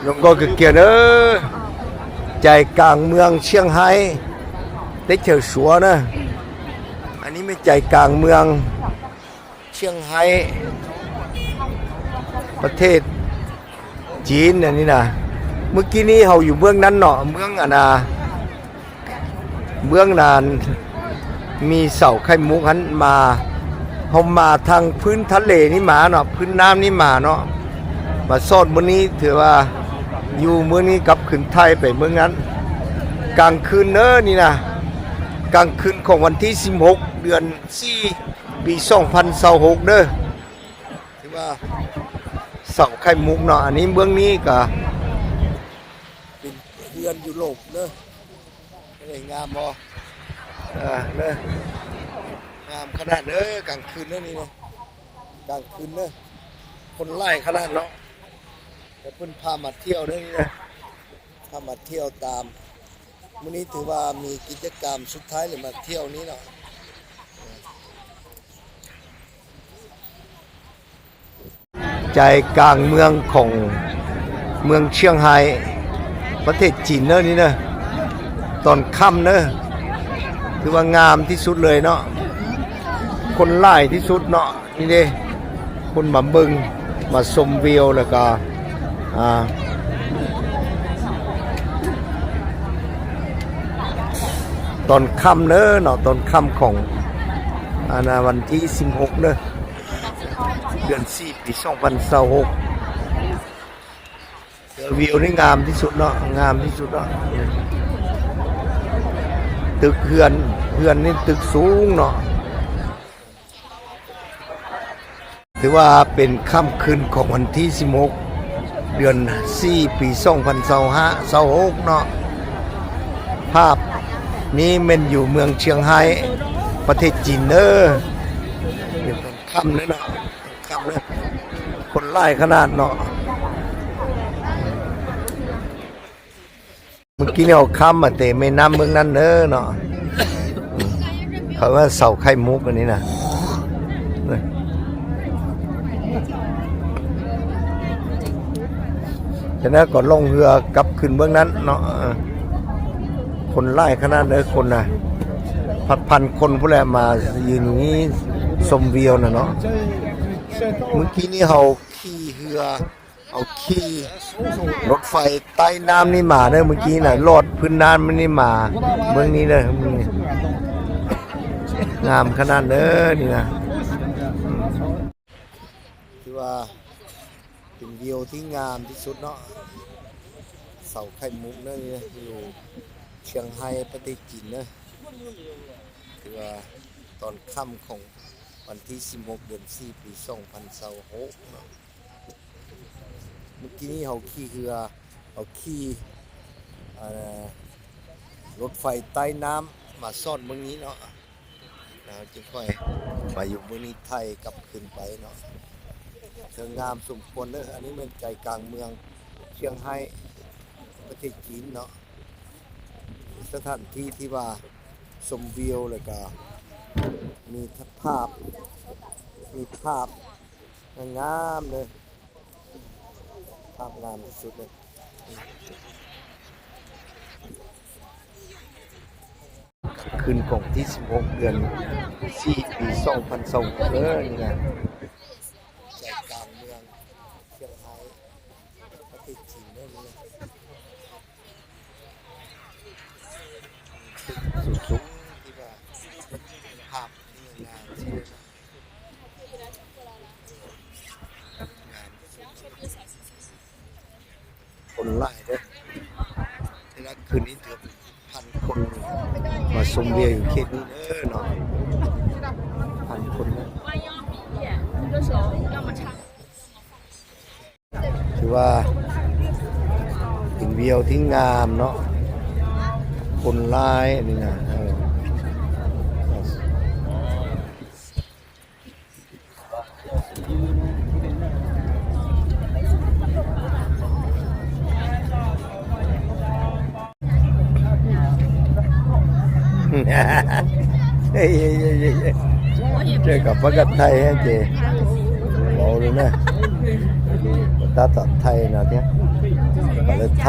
ລົງກໍກະກຽນເດີ ໃຈກາງເມືອງຊຽງໄຮ້ ເຕັດແຖວສັວເດີ. ອັນນີ້ແມ່ນໃຈກາງເມືອງຊຽງໄຮ້ ປະເທດຈີນ ອັນນີ້ນະ. ມື້ກີ້ນີ້ເຮົາຢູ່ເມືອງນັ້ນເນາະ ເມືອງອັນນາ ເບື້ອງນານມີເສົາໄຂ່ມຸກຫັ້ນມາ ເຮົາມາທາງພື້ນທະເລນີ້ມາເນາະ ພື້ນນ້ຳນີ້ມາເນາະ ມາຊອດມື້ນີ້ ຖືວ່າຢູ່ມື້ນີ້ກັບຄືນໄທໄປເມືອງນັ້ນ. ກາງຄືນເດີນີ້ນະ ກາງຄືນຂອງວັນທີສິບຫົກ ເດືອນສີ່ ປີສອງພັນຊາວຫົກເດີ. ຖືວ່າເສົາໄຂ່ມຸກເນາະ ອັນນີ້ເບື້ອງນີ້ກະເປັນເຮືອນຢູໂຣບເດີ. ເອີ ງາມບໍ່? ເອີ ເດີ ງາມຂະໜາດເດີ ກາງຄືນເດີນີ້ເນາະ ກາງຄືນເດີ ຄົນຫຼາຍຂະໜາດເນາະ. ແຕ່ເພິ່ນພາມາທ່ຽວເດີນີ້ນະ ພາມາທ່ຽວຕາມ ມື້ນີ້ຖືວ່າມີກິດຈະກຳສຸດທ້າຍເລີຍ ມາທ່ຽວນີ້ເນາະ. ໃຈກາງເມືອງຂອງເມືອງຊຽງໄຮ້ ປະເທດຈີນເດີນີ້ເດີ. ຕອນຄ່ຳເດີ ຖືວ່າງາມທີ່ສຸດເລີຍເນາະ ຄົນຫຼາຍທີ່ສຸດເນາະ. ນີ້ເດ້ ຄົນມາເບິ່ງ ມາຊົມວິວ ແລ້ວກະ ອ່າ ຕອນຄ່ຳເດີເນາະ ຕອນຄ່ຳຂອງ ອັນນາ ວັນທີສິບຫົກເດີ ເດືອນສີ່ ປີສອງພັນຊາວຫົກ. ເອີ ວິວນີ້ງາມທີ່ສຸດເນາະ ງາມທີ່ສຸດເນາະ. ຕຶກເຮືອນ ເຮືອນນີ້ຕຶກສູງເນາະ. ຖືວ່າເປັນຄ່ຳຄືນຂອງວັນທີສິບຫົກ ເດືອນສີ່ ປີສອງພັນຊາວຫ້າ ຊາວຫົກເນາະ. ພາບນີ້ແມ່ນຢູ່ເມືອງຊຽງໄຮ້ ປະເທດຈີນເດີ. ເປັນຕອນຄ່ຳເດີເນາະ ຄ່ຳເດີ ຄົນຫຼາຍຂະໜາດເນາະ. ມື້ກີ້ນີ້ເຮົາຂ້າມມາແຕ່ແມ່ນ້ຳເບື້ອງນັ້ນເດີເນາະ ເຂົາວ່າເສົາໄຂ່ມຸກອັນນີ້ນະ. ຈາກນັ້ນກໍລ່ອງເຮືອກັບຂຶ້ນເບື້ອງນັ້ນເນາະ. ເອີ ຄົນຫຼາຍຂະໜາດເດີ ຄົນນະ ພັນໆຄົນພຸ້ນແຫຼະ ມາຢືນຢູ່ນີ້ຊົມວິວນະເນາະ. ມື້ກີ້ນີ້ເຮົາຂີ່ເຮືອ ເອົາຂີ່ລົດໄຟໃຕ້ນ້ຳນີ້ມາເດີ ມື້ກີ້ນະ ລອດພື້ນນ້ຳນີ້ມາເບິ່ງນີ້ເດີ. ງາມຂະໜາດເດີນີ້ນະ ອືມ ຖືວ່າເປັນວິວທີ່ງາມທີ່ສຸດເນາະ ເສົາໄຂ່ມຸກເດີ ຢູ່ຊຽງໄຮ້ ປະເທດຈີນເດີ. ຖືວ່າຕອນຄ່ຳຂອງວັນທີສິບຫົກ ເດືອນສີ່ ປີສອງພັນຊາວຫົກເນາະ. ມື້ກີ້ນີ້ເຮົາຂີ່ເຮືອ ເຮົາຂີ່ ເອີ ລົດໄຟໃຕ້ນ້ຳມາຊອດເມືອງນີ້ເນາະ ແລ້ວຈຶ່ງຄ່ອຍມາຢູ່ເມືອງນີ້ ໄຖກັບຄືນໄປເນາະ. ເຖິງງາມສົມຄວນເດີ ອັນນີ້ແມ່ນໃຈກາງເມືອງຊຽງໄຮ້ ປະເທດຈີນເນາະ. ສະຖານທີ່ທີ່ວ່າຊົມວິວ ແລ້ວກະມີພາບ ມີພາບງາມໆເດີ ພາບງາມທີ່ສຸດເລີຍ. ຄືນຂອງວັນທີສິບຫົກ ເດືອນສີ່ ປີສອງພັນຊາວຫົກເດີ ນີ້ນະ ໃຈກາງເມືອງຊຽງໄຮ້ ປະເທດຈີນເດີ ນີ້ນະ. ສູງໆ ທີ່ວ່າພາບງາມທີ່ສຸດ ງາມທີ່ສຸດ ຄົນຫຼາຍເດີ ແຕ່ລະຄືນນີ້ເກືອບພັນຄົນມາຊົມວິວຢູ່ເຂດນີ້ເດີເນາະ ພັນຄົນເດີ. ຖືວ່າເປັນວິວທີ່ງາມເນາະ ຄົນຫຼາຍນີ້ນະ ເອີ. ເຈົ້າກັບປະກັດໄທແຮງເຈ້ ເວົ້າເລີຍນະ ປະ ຕາຕອບໄທເນາະເທຍ ກໍເລີຍໄທ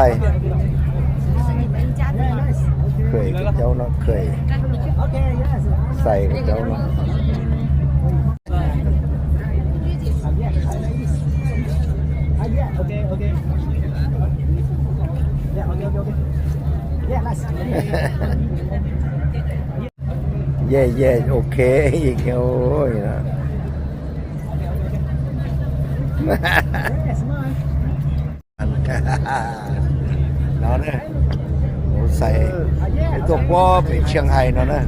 ເຄີຍກັບເຈົ້າເນາະ ເຄີຍໃສ່ກັບເຈົ້າເນາະ. Yeah, yeah, okay ອີກ ໂອ້ຍເນາະ ເນາະເດີ ໂອ້ ໃສ່ ເອີ ຕົວປໍເປັນຊຽງໄຮ້ເນາະເດີ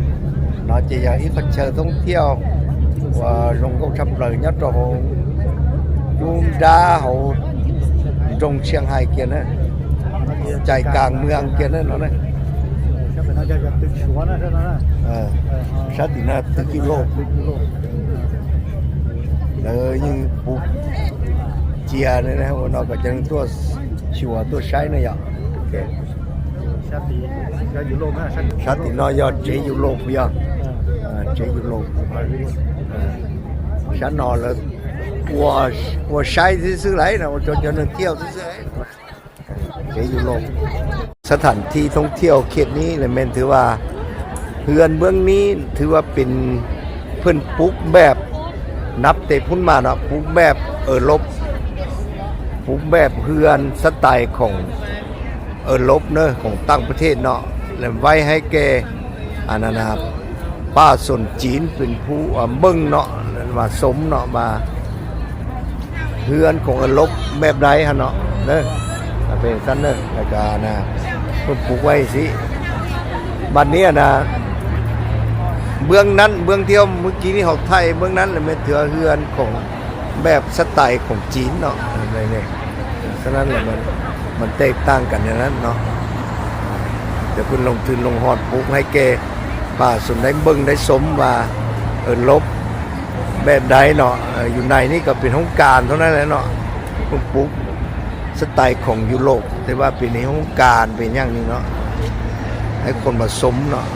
ເນາະ ຈະຢາກອີກ ເຂົາເຈົ້າທ່ອງທ່ຽວ ວ່າລົງກົງທັບເລີຍ ຍອດໂຕໂຮງ ຢູມດາເຮົາ ດົງຊຽງໄຮ້ກຽນເນາະ ໃຈກາງເມືອງກຽນເນາະເດີ. ເອີ ຊາຕິນະ ຕຶກຢູໂຣບ ເລີຍຍິງປຸກເຈຍເລີຍນະ ເນາະ ກໍຈະຕົວະ ຊິວ່າຕົວະໃຊ້ນະ ໂອເຄ ຊາຕິນະ ຊາຕິນະ ເຈຢູໂຣບ ເອີ ເຈຢູໂຣບ ຊານອນ ແລ້ວ ກົວ ກົວໃຊ້ຊື່ໆ ໄຫຼນະ ຈົນ ຈົນທ່ຽວຊື່ໆ ເຈຢູໂຣບ ສະຖານທີ່ທ່ອງທ່ຽວເຂດນີ້ລະແມ່ນຖືວ່າ ເຮືອນເບື້ອງນີ້ຖືວ່າເປັນ ເພິ່ນປຸກແບບ ນັບແຕ່ພຸ້ນມາເນາະ ປຸກແບບເອີຣົບ ປຸກແບບເຮືອນສະໄຕຂອງເອີຣົບເນາະ ຂອງຕ່າງປະເທດເນາະ ແລະໄວ້ໃຫ້ແກ່ ອັນນັ້ນນະ ປະຊາຊົນຈີນເປັນຜູ້ ເອີ ເບິ່ງເນາະ ມາຊົມເນາະ ວ່າເຮືອນຂອງເອີຣົບແບບໃດຫັ້ນເນາະ ເດີ ເປັນຊັ້ນເດີ ແລ້ວກະນະ ເພິ່ນປຸກໄວ້ຊີ້ ບັດນີ້ນະ ເບື້ອງນັ້ນ ເບື້ອງທີ່ເມື່ອກີ້ນີ້ເຮົາຖ່າຍເບື້ອງນັ້ນ ລະແມ່ນຖືວ່າເຮືອນຂອງ ແບບສະໄຕຂອງຈີນເນາະ ນີ້ ສະນັ້ນລະມັນ ມັນແຕກຕ່າງກັນຢ່າງນັ້ນເນາະ ແຕ່ເພິ່ນລົງທຶນລົງຮອດປຸກໃຫ້ແກ່ປະຊາຊົນໄດ້ເບິ່ງໄດ້ຊົມວ່າ ເອີ ລົບແບບໃດເນາະ ເອີ ຢູ່ໃນນີ້ກໍເປັນຫ້ອງການເທົ່ານັ້ນແຫຼະເນາະ ເພິ່ນປຸກສະໄຕຂອງຢູໂຣບ ແຕ່ວ່າເປັນໃນຫ້ອງການເປັນຫຍັງນີ້ເນາະ ໃຫ້ຄົນມາຊົມເນາະ.